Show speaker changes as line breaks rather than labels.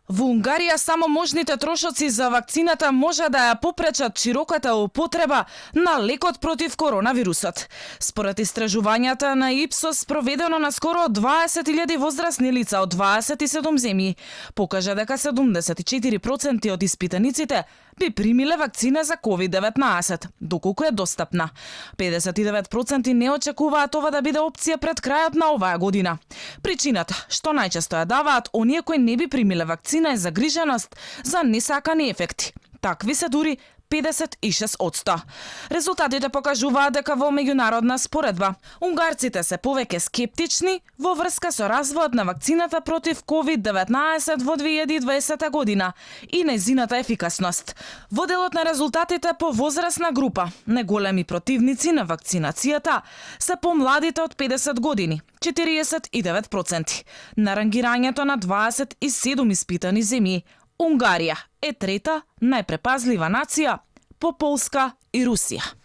Во Унгарија само можните трошоци за вакцината може да ја попречат широката употреба на лекот против коронавирусот. Според истражувањата на Ипсос проведено на скоро 20.000 возрастни лица од 27 земји, покажа дека 74% од испитаниците би примиле вакцина за COVID-19, доколку е достапна. 59% не очекуваат ова да биде опција пред крајот на оваа година. Причината што најчесто ја даваат оние кои не би примиле вакцина е загриженост за несакани ефекти. Такви се дури 56%. Резултатите покажуваат дека во меѓународна споредба унгарците се повеќе скептични во врска со развојот на вакцината против COVID-19 во 2020 година и нејзината ефикасност. Во делот на резултатите по возрастна група, неголеми противници на вакцинацијата се помладите од 50 години, 49%. На рангирањето на 27 испитани земји, Унгарија е трета најпрепазлива нација по Полска и Русија.